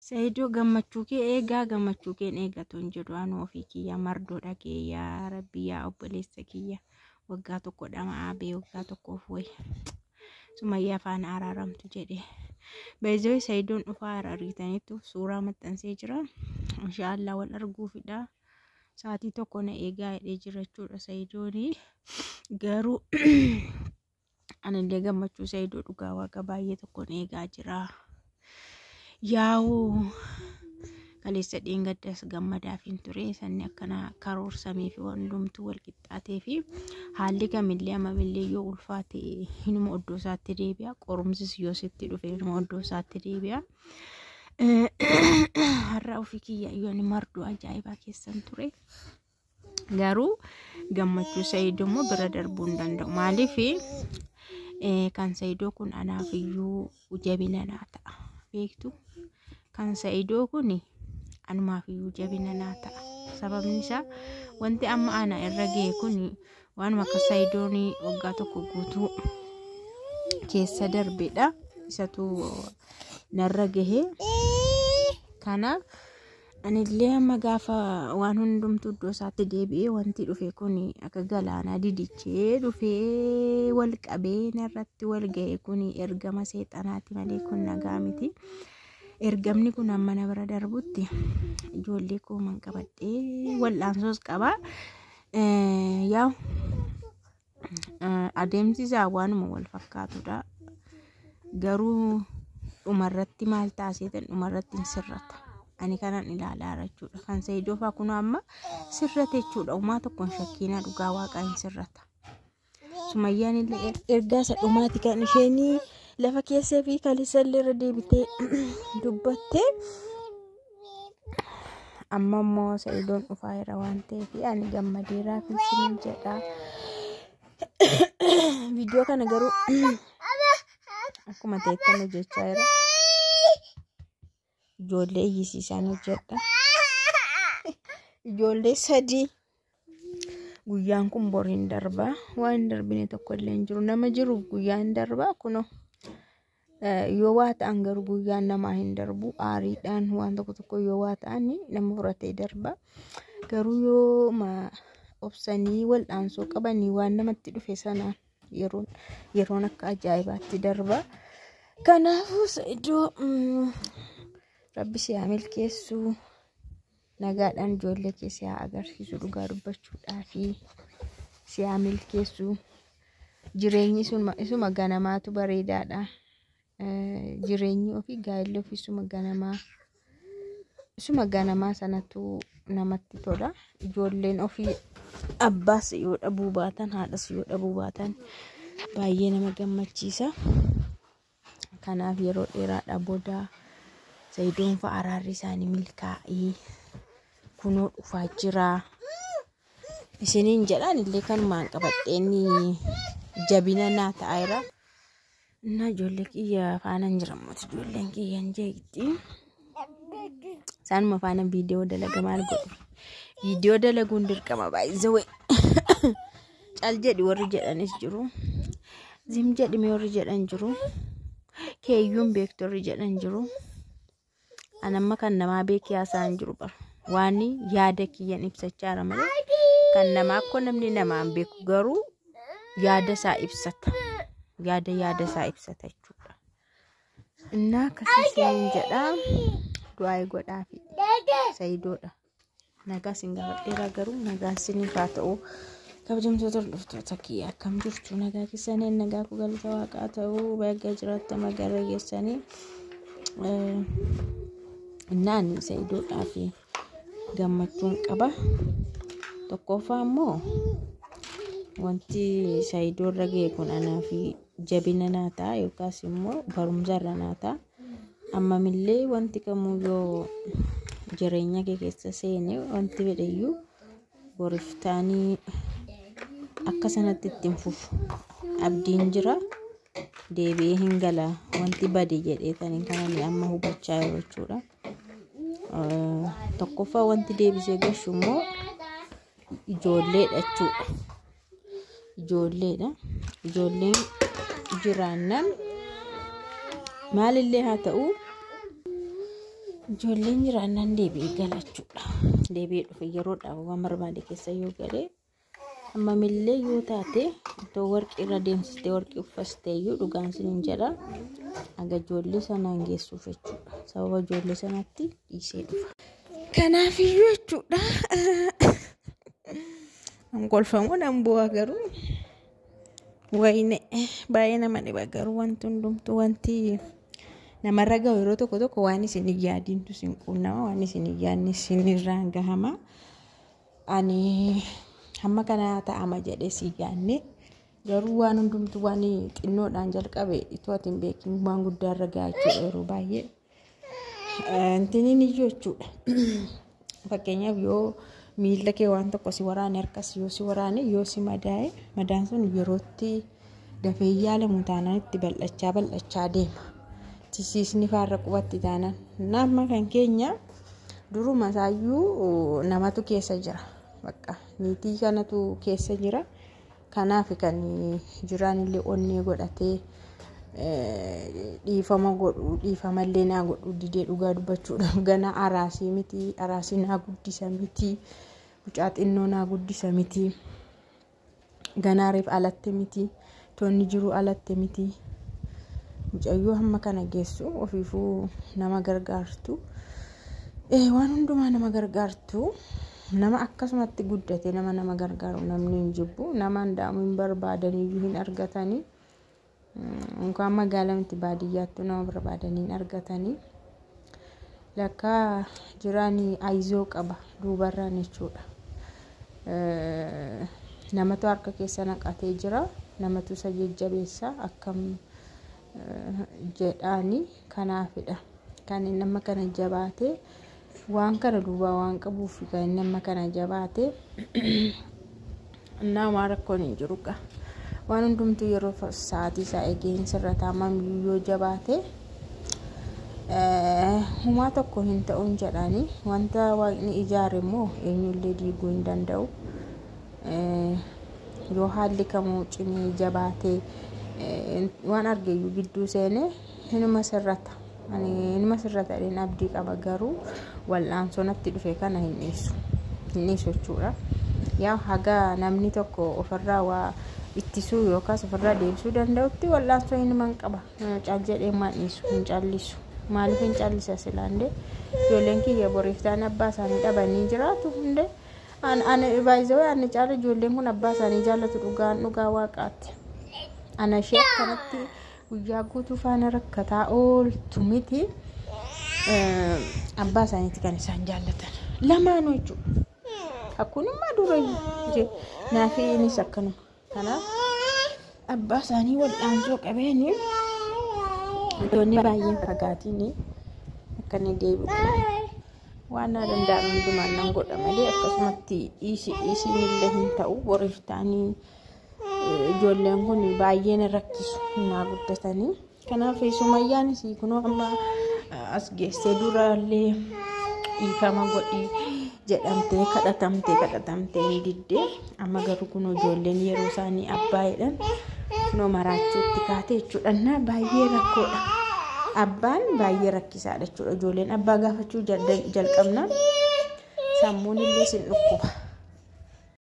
Saidoo gammachuu kee eegaa gammachuu keen eegatu hin jedhu anuu ofii kiyya mardoo dhagee yaa rabbi yaa obboleessa kiyya waggaa tokko dhama'aa bee waggaa tokkoof wayya Sumayyaa faana araaramtu jedhe. Beezoo Saidoon dhufaa argitaniittu suuraa maxxansee jira. Inshaallah wal arguufidha. Sa'aatii tokko na eegaa jedhee jira jechuudha Saidooni. Garuu anillee gammachuu Saidoo dhugaa waaqa baay'ee tokkoon eegaa jira. Yaa'u kaleessa dheengaddas gammadaaf hin ture sanni akkana karoorsamee fi hundumtuu wal qixxaatee fi haalli kamillee ammamillee yoo ulfaate hinuma oddoo isaatti deebi'a. Qorumsis yoo sitti dhufe hinuma oddoo isaatti deebi'a. Har'a ofii kiyya yoon mardoo ajaa'ibaa keessan ture. Garuu gammachuu Sa'iid immoo bira darbuu hin danda'u. Maaliif kan Sa'idoo kun anaaf iyyuu jabina naa ta'a. Beektu kan Sa'idoo kun anumaaf iyyuu jabina naa ta'a. Sababni isaa wanti amma ana irra ga'e kun waanuma akka Sa'idoon waggaa tokko guutuu keessa darbedha. Isatu narra gahe. Kanaaf anillee amma gaafa waan hundumtuu iddoo isaatti deebi'ee wanti dhufe kun akka galaanaa didichee dhufee wal qabee narratti wal ga'e kun ergama seexanaati malee kun nagaa miti. Ergamni kun amma na bira darbutti ijoollee koo man qabadhee wal'aansoos qaba. Yaa adeemsi isaa waanuma wal fakkaatudha. Garuu dhumarratti maal taasisan dhumarratti hin sirrata. Ani kanan ilaalaa jira jechuudha. Kan Saidoo fa'aa kun amma sirrate jechuudha. Umaa tokkoon shakkiinaa dhugaa waaqaa hin sirrata. Sumayyaan illee ergaa isa dhumaati kan isheen lafa keessee fi kaleessa illee irra deebitee dubbatte. Amma immoo Saidoon dhufaa jira waan ta'eef ani gammadeeraa fi isiniin jedha. Viidiyoo kana garuu akkuma ta'ettan hojjechaa jira. Ijoollee iyyisiisaan hojjedha. Ijoollee sadii. Guyyaan kun bor hin darba. Waan hin darbine tokko illee hin jiru. Nama jiruuf guyyaan hin darba kunoo. Yoo waa ta'an garuu guyyaan namaa hin darbu. Aariidhaan waan tokko tokko yoo waa ta'an nama fudhatee darba. Garuu yoo obsanii wal'aansoo qabanii waan namatti dhufe sanaan yeroon yeroon akka ajaa'ibaatti darba. Kanaafuu iddoo rabbi si haa milkeessu nagaadhaan ijoollee kee si haa agarsiisu dhugaa dubbachuudhaafi si haa milkeessu. Jireenyi isuma ganamaatu bareedaadha. Jireenyi ofii gaa'elli ofii isuma ganamaa isuma ganamaa sanatu namatti tola. Ijoolleen ofii abbaas yoo dhabuu baatan haadhas yoo dhabuu baatan baay'ee nama gammachiisa. Kanaaf yeroo dheeraadhaa booda Sayidoon fa'a araarri isaanii milkaa'ee kunoo dhufaa jira. Isiniin jedhaan illee kanumaan qabadheen jabina naa ta'aa jira. Innaa ijoollee kiyya faana hin jiran ijoolleen kiyya hin jeeqxi. Isaanuma faana viidiyoo dalaga maal godhu? Viidiyoo dalaguun dirqama baay'isawee. Cal jedhi warri jedhanis jiru. Zim jedhime warri jedhan jiru. Keeyyuun beektu warri jedhan jiru. An amma kan namaa beekee haasa'an jiru bara. Waan yaada kiyyan ibsachaa jira malee kan namaa akkoo namni namaan beeku garuu yaada isaa ibsata. Yaada yaada isaa ibsata jechuudha. Innaa akkasii isiniin jedha. Du'aa godhaafi. Sayidoodha. Nagaa isin gaafadheera garuu nagaan isiniif haa ta'u. Kabajamtoota hordoftoota kiyya akkam jirtu nagaa keessanii nagaa koo galata waaqaa ta'u baga jiraattan magaalaa geessanii. Innaan Sayidoodhaa fi gammachuun qaba. Tokkoffaa immoo wanti Sayidoo irra ga'e kun anaa fi jabina naa ta'a yookaas immoo barumsa irra naa ta'a. Ammamillee wanti kamuu yoo jireenya kee keessa seene wanti fedheyyuu boriftaanii akka sanatti ittiin fufu abdiin jira deebi'ee hin gala wanti bade jedhee taniin kanan amma hubachaa jiru jechuudha. Tokkoffaa wanti deebisee gashu immoo ijoolleedha jechuudha. Ijoolleedha. Ijoolleen jiraannaan maalillee haa ta'u Ijoolleen jiraannaan deebi'ee galachuudha. Deebi'ee dhufe yeroodhaaf waan barbaade keessa yoo galee hammamillee yoo taate otoo warqii irra deemsistee warqii uffastee iyyuu dhugaan siniin jedha haga ijoollee sanaan geessuuf jechuudha. Sababa ijoollee sanaatti dhiisee dhufa. Kanaafiyyuu jechuudha. Kolfamuu nan bu'a garuu wayne baay'ee nama dhiba garuu wanti hundumtuu wanti namarra gahu yeroo tokko tokko waan isin hin yaadintu isin quunnama waan isin hin yaadne isin irraan gahama. Ani hamma kana ta'ama jedhee si yaadne garuu waan hundumtuu waan xinnoodhaan jalqabe itoo ati hin beekin waan guddaarra gaha jechuudha yeroo baay'ee. Intiniin iyyuu jechuudha. Fakkeenyaaf yoo miila kee waan tokko si waraane harkas yoo si waraane yoo si madaa'e madaan sun yerootti dafee yaalamu taanaan itti bal'achaa bal'achaa deema. Tisiisni faarra qubatti taanaan. Nama kan keenya duruma isaayyuu namatu keessa jira. Bakka niitii kanatu keessa jira. Kanaaf kan jiraan illee onnee godhatee dhiifama godhu dhiifamallee naa godhu didee dhugaa dubbachuudhaaf gana araasii miti araasii naa guddisa miti mucaa xinnoo naa guddisa miti ganaa reef alatti miti toonni jiru alatti miti mucayyoo hamma kana geessu ofiifuu nama gargaartu waan hundumaa nama gargaartu nama akkasumatti guddate nama nama gargaaru namni hin jibbu nama handaamu hin barbaadaniyyuu hin argatanii. Unkaan magaalaa miti baadiyyaattuu nama barbaadanii hin argatanii. Lakkaa jiraan ayizoo qaba duubarraan jechuudha. Namatu harka keessa naqatee jira. Namatu isa jajjabeessa akkam jedhaani kanaafidha. Kan inni amma kana jabaatee waan kana duubaa waan qabuuf kan inni amma kana jabaatee nama rakkoon hin jiru gaa. Waan hundumtuu yeroo sa'aatii isaa eegeen sirrataa yoo jabaate humaa tokko hin ta'uun jedhanii wanta waaqni ijaare immoo eenyullee diiguu hin danda'u. Yoo haalli kamuu cimee jabaate waan argeyyuu gidduu seenee hinuma sirrata. Ani hinuma sirrata jedheen abdii qaba garuu wal'aansoo natti dhufe kana hin dhiisu. Hin dhiisu jechuudha. Yaa haga namni tokko ofirraa waa ittisuu yookaas ofirraa deebisuu danda'utti wal'aansoo hinuman qaba. Cal jedhee maan dhiisu hin callisu. Maaliif hin callisa silaandee ijoolleen kiyya boriif ta'an abbaa isaanii dhabanii jiraatu hundee. Ani baay'ee ani caala ijoolleen kun abbaa isaanii jaallatu dhugaan dhugaa waaqaatti. Ana ishee akkanatti guyyaa guutuu faana rakkataa ooltu miti abbaa isaaniitti kan isaan jaallatan. Lamaanuu jechuudha. Akkunummaa durayyuu naafi innis akkanuma. Kanaaf abbaa isaanii wal'aansoo qabeeni wantoonni baay'een fagaatiin akka inni deebi'u waan na danda'ame hundumaan nan godha malee akkasumatti dhiisi dhiisiin illee hin ta'u boriif ta'anii ijoolleen kun baay'ee na rakkisu naa guddatanii. Kanaaf sumayyaanis kunoo amma as geessee durallee dhiifama godhi jedhamtee kadhatamtee kadhatamtee hin diddee amma garuu kunoo ijoolleen yeroo isaanii abbaa jedhan kunoo maraachuutti kaate jechuudha. Na baay'ee rakkoodha. Abbaan baay'ee rakkisaadha jechuudha. Ijoolleen abbaa gaafachuu jalqabnaan sammuun illee sin dhukkuba.